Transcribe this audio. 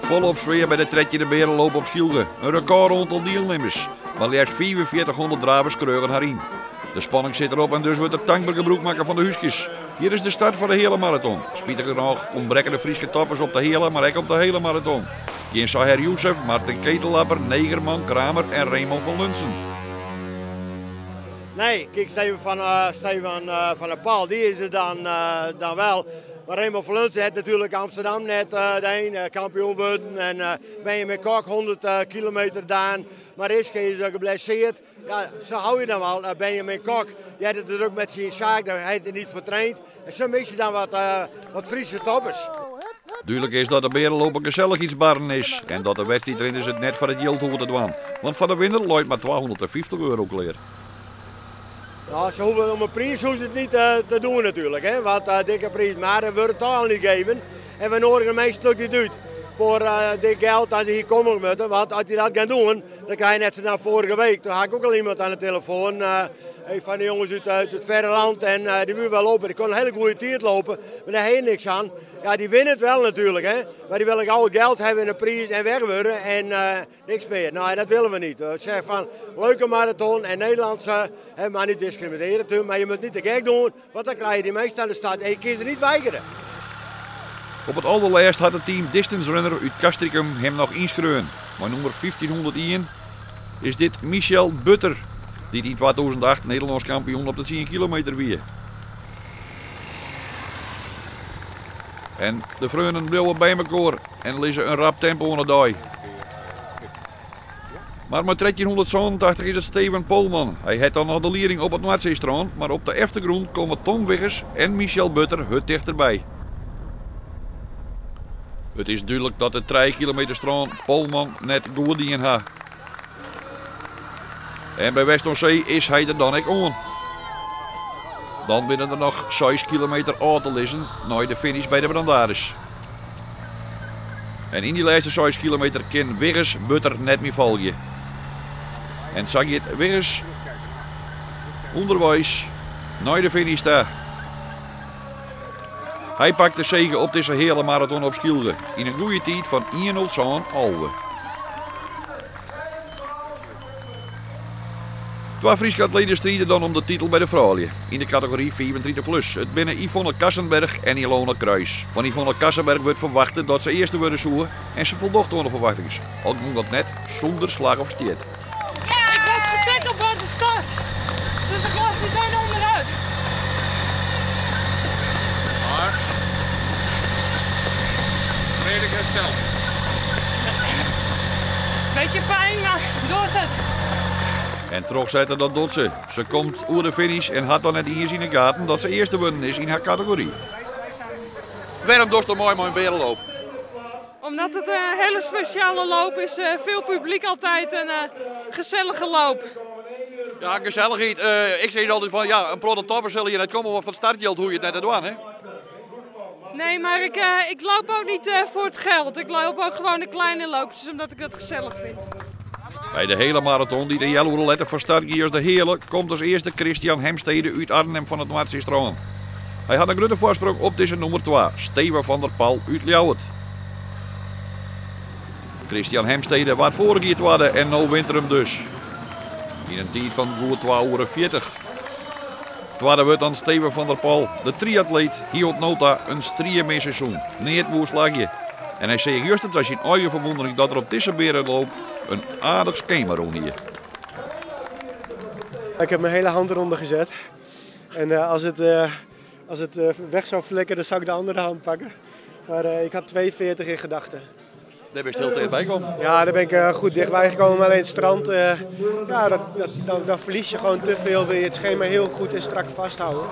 Folop sfear by de trettjinde Bearenloop op Skylge. In rekôroantal dielnimmers. Mar leafst 4500 dravers skreauwen har yn. De spanning sit derop en dus wurdt der tankber gebrûk makke fan de húskes. Hjir is de start foar de heale maraton. Spitigernôch ûntbrekke de Fryske toppers op de heale, mar ek op de hele maraton. Gjin Saher Yousef, Martin Ketellapper, Negerman, Kramer en Raymond van Lunzen. Nee, kijk, Steven van, Steven, van der Pal, die is er dan, dan wel. Maar Raymond van Lunzen heeft natuurlijk Amsterdam net uh, kampioen geworden. En uh, Benjamin Kok 100 kilometer gedaan. Mariska is geblesseerd. Ja, zo hou je dan wel. Benjamin Kok, die had het druk met zijn zaak, daar heeft hij niet voor traind. En zo mis je dan wat Friese toppers. Dúdlik is dat de Bearenloop in gesellichheidsbarren is en dat de wedstriidrinners it net foar it jild hoege te dwaan. Want foar de winner leit mar 250 euro klear. Nou, ze hoeven om een prijs hoeven ze het niet te doen natuurlijk. Hè? Want dikke prijs, maar er wordt het al niet gegeven. En we nodigen meestal ook niet uit voor dit geld dat ze hier komen moeten. Want als je dat gaat doen, dan krijg je net zoals vorige week. Toen had ik ook al iemand aan de telefoon. Een van de jongens uit het verre land. En die wil wel lopen. Die kon een hele goede tijd lopen. Maar daar heeft niks aan. Ja, die winnen het wel natuurlijk. Hè? Maar die willen gauw het geld hebben in de prijs en weg worden. En niks meer. Nou, dat willen we niet. We zeggen van leuke marathon en Nederlandse, hè, maar niet discrimineren natuurlijk. Maar je moet niet te gek doen, want dan krijg je die meeste aan de start en je kunt ze niet weigeren. Op it alderlêst hat it team Distance Runner út Castricum him noch ynskreaun. Mei nûmer 1501 is dit Michel Butter, dy't yn 2008 Nederlânsk kampioen op de 10 kilometer wie. En de freonen bliuwe by mekoar en lizze in rap tempo oan de dei. Mar mei 1387 is it Steven Polman. Hy hat dan noch de lieding op it Noardseestrân, mar op de eftergrûn komme Tom Wiggers en Michel Butter hurd tichterby. It is dúdlik dat de 3 kilometer strân Polman net goed dien hat. En by West oan See is hy der dan ek oan. Dan binne der noch 6 kilometer ôf te lizzen nei de finish by de Brandaris. En yn dy lêste 6 kilometer kin Wiggers Butter net mear folgje. En sa giet Wiggers ûnderweis nei de finish ta. Hy pakt de sege op dizze heale maraton op Skylge yn in goede tiid fan 1.07.11. Twa Fryske atleten stride dan om de titel by de froulju yn de kategory 35 plus. It binne Yvonne Kassenberg en Ilona Kruis. Fan Yvonne Kassenberg wurdt ferwachte dat se earste wurde soe en se foldocht oan de ferwachtings. Al gie dat net sûnder slach of stjit. Ik werd getackeld bij de start. Dus ik lag meteen onderuit. Maar redelijk hersteld. Beetje pijn, maar doorzetten. En trochsette, dat docht se. Se komt oer de finish en hat dan net iens yn 'e gaten dat se earste wurden is yn har kategory. Wêrom dochsto mei mei in Bearenloop? Omdat het een hele speciale loop is. Veel publiek altijd en een gezellige loop. Ja, gesellichheid. Ik sis altyd fan ja, in protte toppers sille hjir net komme, want fan it startjild hoege je it net te dwaan, hè? Nee, maar ik loop ook niet voor het geld. Ik loop ook gewoon de kleine loopjes, omdat ik dat gezellig vind. By de hele maraton, dy't in healoere letter fan start gie as de heale, komt as earste Christian Hemstede út Arnhem fan it Noardseestrân. Hy hat in grutte foarsprong op dizze nûmer 2, Steven van der Pal út Ljouwert. Christian Hemstede waard foarich jier twadde en no wint er him dus. Yn in tiid fan goed 2 oere 40. Twadde wurdt dan Steven van der Pal, de triatleet, hie oant no ta in striemin seizoen. Neat woe slagje. En hy seach juster ta syn eigen ferwûndering dat er op dizze Bearenloop in aardich skema rûn hie. Ik heb mijn hele hand eronder gezet. En als het weg zou flikken, dan zou ik de andere hand pakken. Maar ik had 2,40 in gedachten. Dêr bist hiel tichtby kommen. Ja, daar ben ik goed dichtbij gekomen. Maar alleen het strand, ja, dan verlies je gewoon te veel. Wil je het schema heel goed en strak vasthouden.